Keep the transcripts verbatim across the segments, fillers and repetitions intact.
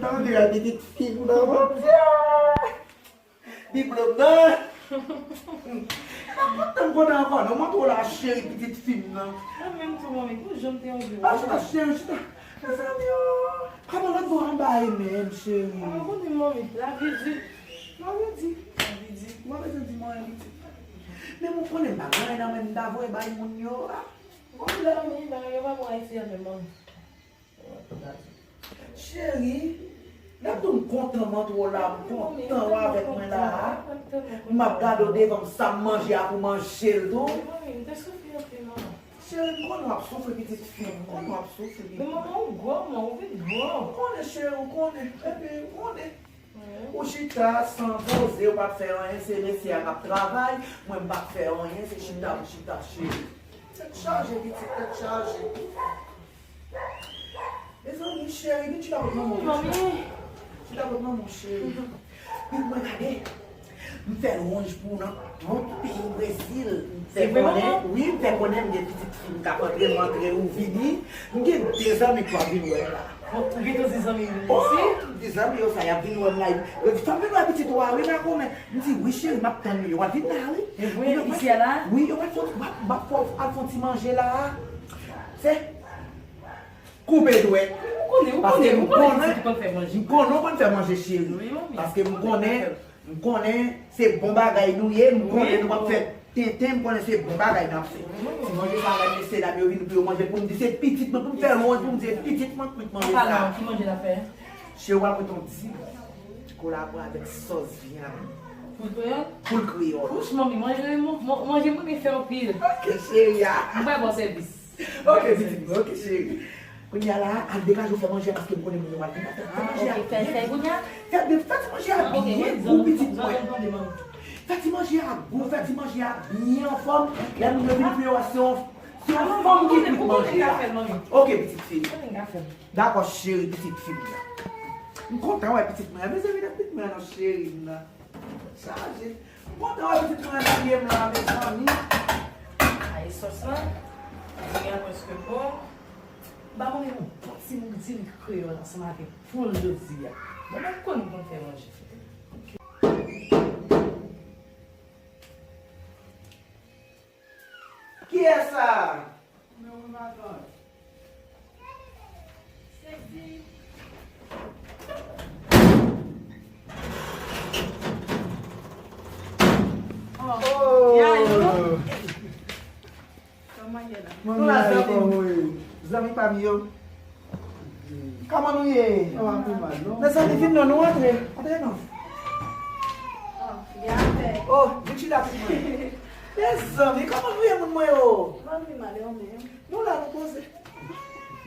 Tande a pitit fi m nan, Bondye! Diplòm nan. E pa kontan m kontan ankò non, mwen twò la cheri pitit fi m nan. Mwen menm tou, manmi, pou jan m te anvi wè. Ah, chita cheri, chita. Mezanmi, oh. Kòman lòt bò anba e menm, cheri? Ah, ou konnen, manmi, lavi di. Lavi di. Lavi di. Ou pa bezwen di mwen anyen pitit. Men ou konnen m pa gen anyen nan men m ta voye bay moun yo, ah. Bon, manmi, bagay yo pa bon Ayiti a menm, manmi. Cheri, lè tou m kontan m antre w la, m kontan w avèk mwen la a. M ap gade w devan m, sa m manje a pou manje l tou. Wi, manmi, m te soufri anpil, manman. Cheri, m konnen w ap soufri, pitit fi m, m konnen w ap soufri. Men manman, ou gwo, manman, ou vin gwo. M konnen, cheri, ou konnen. Epi, ou konnen. Ou chita san poze, ou pa t fè anyen, se mesye a k ap travay, mwen m pa t fè anyen, se chita m chita, cheri. Tèt chaje, pitit, tèt chaje. Mezanmi, cheri, vin chita kot manman w. Manmi. Chita kot manman w, cheri. Vin mwen gade. M fè lwanj pou w nan tout peyi Brezil. M fè konnen, wi, m fè konnen m gen pitit fi m k ap antre, m antre, ou vini. M gen de zanmi k ap vin wè m la. Bon, ou gentan di zanmi m vin isi? Oh, m di zanmi yo sa, y ap vin wè m la. Yo di, "Fò m vin wè pitit ou a, wi, makomè." M di, "Wi, cheri, m ap tann ou." Yo pral vin la, wi. Yo pral isi a la? Wi, yo pral fè, m ap, m ap fè, al fè yon ti manje la. Se koupe dwèt. Ou konnen, ou konnen, ou konnen pitit ou konn fè manje. M konnen ou konn fè manje, cheri. Wi, manmi. Paske m konnen, m konnen se bon bagay nou ye, m konnen nou p ap fè tenten, m konnen se bon bagay n ap fè. Ti manje sa la, mesye dam yo vin pou yo manje, pou m di se pitit mwen, pou m fè lwanj, pou m di se pitit mwen k manje sa. An palan, ki manje l ap fè? Cheri, w ap mete yon ti kolabore avèk sòs vyann. Poul kreyòl? Poul kreyòl. Wouch, manmi, manje, manje mwen fè anpil. Ok, cheri a. Mwen ba w sèvis. Ok, pitit mwen, ok, cheri. Kounye a la, al degaje w fè manje a, paske m konnen moun yo pral vin la. Fè ti manje a byen gou. Fè, fè ti manje a byen gou, pitit mwen. Fè ti manje a gou, fè ti manje a byen anfòm. Lè moun yo vini pou yo wè se yon, se yon fanm ki kwit manje a. Ok, pitit fi m. Dakò, cheri, pitit fi m nan. M kontan wè pitit mwen an. Mezanmi, pitit mwen an, non, cheri m nan. Chaje. M kontan wè pitit mwen an nan pye m la, mezanmi. Ay, sòs lan. Vyann prèske bon. M pa konnen yon bon ti moudil kreyòl ansanm avèk poul jodi a. Bon, mwen konn, konn fè manje. Kiyès sa? Oh! Manmi, zanmi pa m yo. Kòman nou ye? Mezanmi, vin non, nou antre. Antre non. Oh, vin chita pou mwen. Mezanmi, kòman nou ye, moun mwen yo? Nou la, nou poze.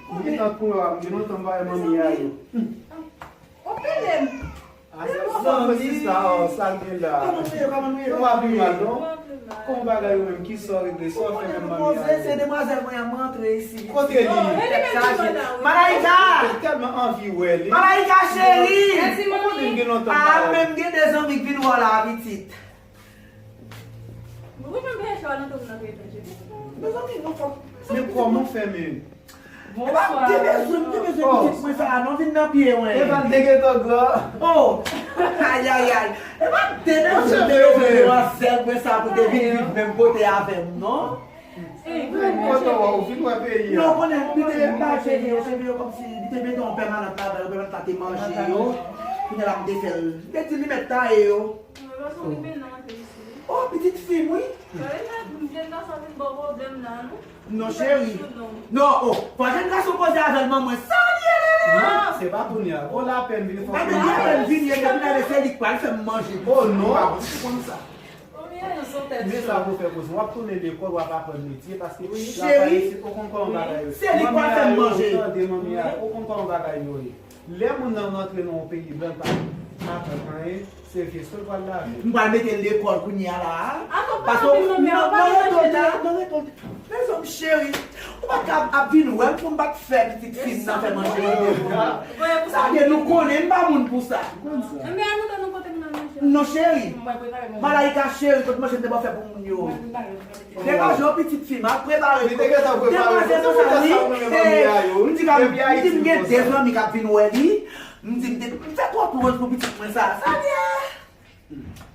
Mwen gen tan pou yo, gen lontan m pa wè manmi a yo. Ou pele m. Zanmi. Sista, oh, sa l gen la. Kòman nou ye, kòman nou ye? Nou pa pi mal, non? Kòman bagay yo menm? Kisa w regle? Sa w fè menm manmi a yo? Se demwazèl mwen an, mwen antre isi. Kote li? Tèt chaje. Malaika! Mwen tèlman anvi wè li. Malaika cheri! Ou konnen m gen lontan m pa wè. Ah, menm gen de zanmi k vin wè w la, pitit. Mezanmi, non, fòk. Men kòman w fè, men? E pa m te bezwen, m te bezwen pitit mwen sa a, non, vin nan pye mwen. E pa m te gentan gran. Oh! Ayayay! E pa m te bezwen, m te bezwen demwazèl mwen sa a pou te vin viv menm kote avè m, non. Kote w, ou vin wè peyi a? Non, konnen, li te ba cheve yo, cheve yo kòmsi li te mete yon pèmanant ladan, pèmanant la te manje yo. Kounye a la m te fè l. M te di li mèt taye yo. Oh, pitit fi m, wi. Non, cheri. Non, oh, fò jèn gason poze avè l, manman. Sa l ye, lele? Non, se pa kounye a. Fò l apèn vini, fò l apèn vini, epi lè se li k pral fè m manje. Oh, non. Ou konn sa. Men sa pou fè koze. W ap tounen lekòl, w ap aprann metye, paske la pa isit, ou konn kòman bagay yo ye. Se li k pral fè m manje. Tande, manmi a, ou konn kòman bagay yo ye. Lè moun nan rantre nan yon peyi blan, l pa aprann anyen, se vye so l pral lave. M pral mete l lekòl kounye a la a. Paske nan, nan retòl, nan retòl. Mezanmi cheri, ou pa t ka ap vin wè m pou m pa t fè pitit fi m nan fè manje li devan. Sa vle di nou konnen m pa moun pou sa. Non cheri, Malaika cheri, tout manje m te ba w fè pou moun yo. Degaje w pitit fi m, al prepare. Demwazèl sa, wi. M di m gen de zanmi k ap vin wè li. M di m te, m fè twòp lòj pou pitit mwen sa. Sa li ye?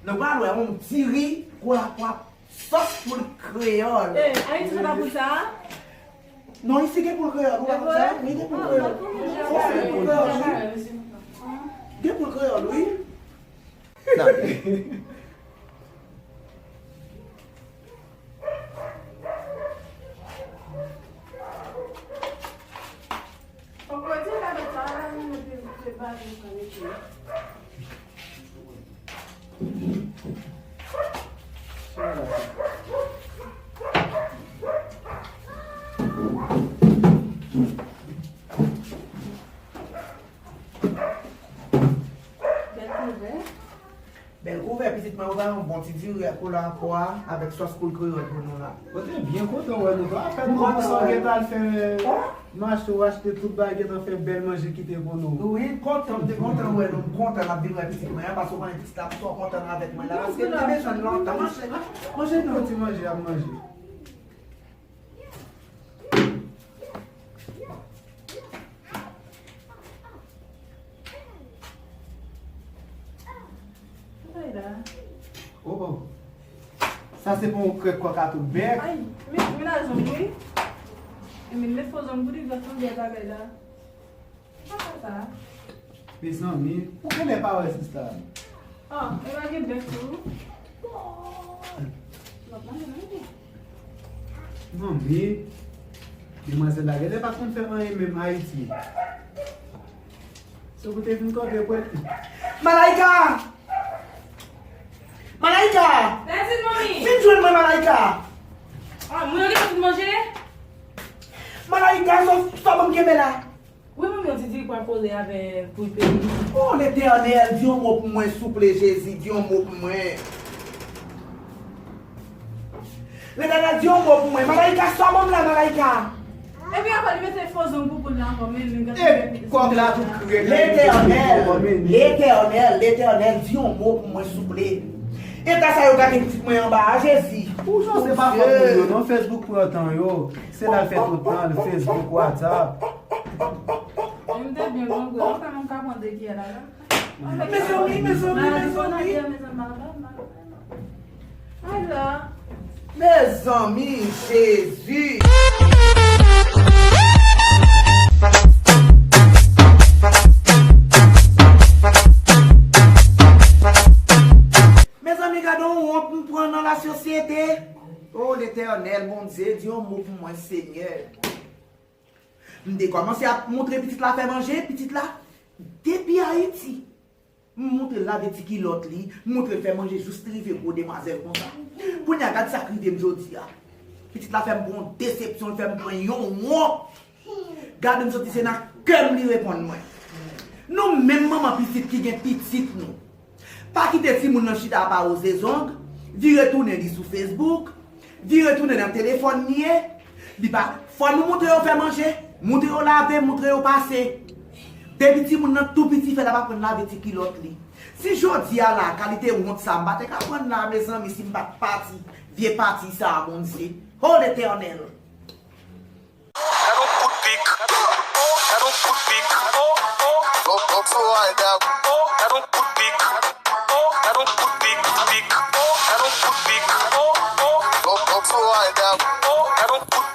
Nou pral wè yon diri kwa, kwa, sòs poul kreyòl. Eh, Ayiti fè pa poul sa? Non, isi gen poul kreyòl, ou pa konn sa? Wi, gen poul kreyòl. Franse gen poul kreyòl, wi. Gen poul kreyòl, wi. Bèl kouvè. Bèl kouvè, pitit mwen, ou ba yon bon ti diri ak kola an pwa avèk sòs poul kreyòl pou nou la. Mwen te byen kontan wè nou. Apèn nou kontan, sa w gentan al fè, nou achte, ou achte tout bagay, gentan fè bèl manje kite pou nou. Wi, m kontan, m te kontan wè nou, m kontan n ap vin wè pitit mwen an, paske ou konnen pitit la twò kontan avèk mwen la, paske m te bezwen l lontan, manje, manje nou yon ti manje ap manje. Sa la. Oh, oh. Sa se pou yon krèk kòk a tout bèk. Ay, men, men la zong, wi. E men, met fo zong pou li, gòt nan bagay la. Sa pa sa. Mezanmi, ou genlè pa wè sista a. Ah, e pa gen bèf tou. Manmi, demwazèl la genlè pa konn fè anyen menm Ayiti. Se pou te vin kanpe pou li. Malaika! Malaika! Vin jwenn mwen, Malaika! Ah, moun yo gentan fin manje? Malaika, sa, sa ban m kenbe la? Wi, manmi, yon ti diri pral poze avè pou peyi. Oh, Letènèl, di yon mo pou mwen, souple, Jezi, di yon mo pou mwen. Letènèl, di yon mo pou mwen. Malayika, sa ban m la, Malayika. Epi ankò, li mete fo zong pou poul la ankò, men li gade. E kòk la tout kriye. Letènèl, Letènèl, Letènèl, di yon mo pou mwen, souple. Eta sa yo gade pitit mwen anba a, Jezi. Ou jan se pa fòt moun yo, non, Facebook pran tan yo. Se la l fè tout tan, Facebook, WhatsApp. M te byen grangou, ou pa menm ka pran de kiyè la, la. Mezanmi, mezanmi, mezanmi. Mezanmi, Jezi. Mezanmi, gade yon wont m pran nan lasosyete. O Letènèl, Bondye, di yon mo pou mwen, Senyè. M te kòmanse ap montre pitit la fè manje, pitit la, depi Ayiti. M montre l lave ti kilòt li, m montre l fè manje jis li rive gwo demwazèl konsa. Kounye a, gad sa k rive m jodi a. Pitit la fè m pran yon desepsyon, l fè m pran yon wont. Gade m santi se nan kè m li reponn mwen. Nou menm manman pitit ki gen pitit nou. Pa kite timoun nan chita pa woze zong, vire tounen li sou Facebook, vire tounen nan telefòn li ye. Li pa, fò nou montre yo fè manje, montre yo lave, montre yo pase. Depi timoun nan tou piti fè l ap aprann lave ti kilòt li. Si jodi a la, kalite wont sa, m pa t ka pran la, mezanmi, si m pa t pati, vye pati sa a, Bondye. O Letènèl! Gad on kout pik. Oh, gad on kout pik. Oh, oh. Go, go, go, I got. Oh, gad on kout pik. Oh, gad on kout pik, pik. Oh, gad on kout pik. Oh, oh. Go, go, go, I got. Oh, gad on kout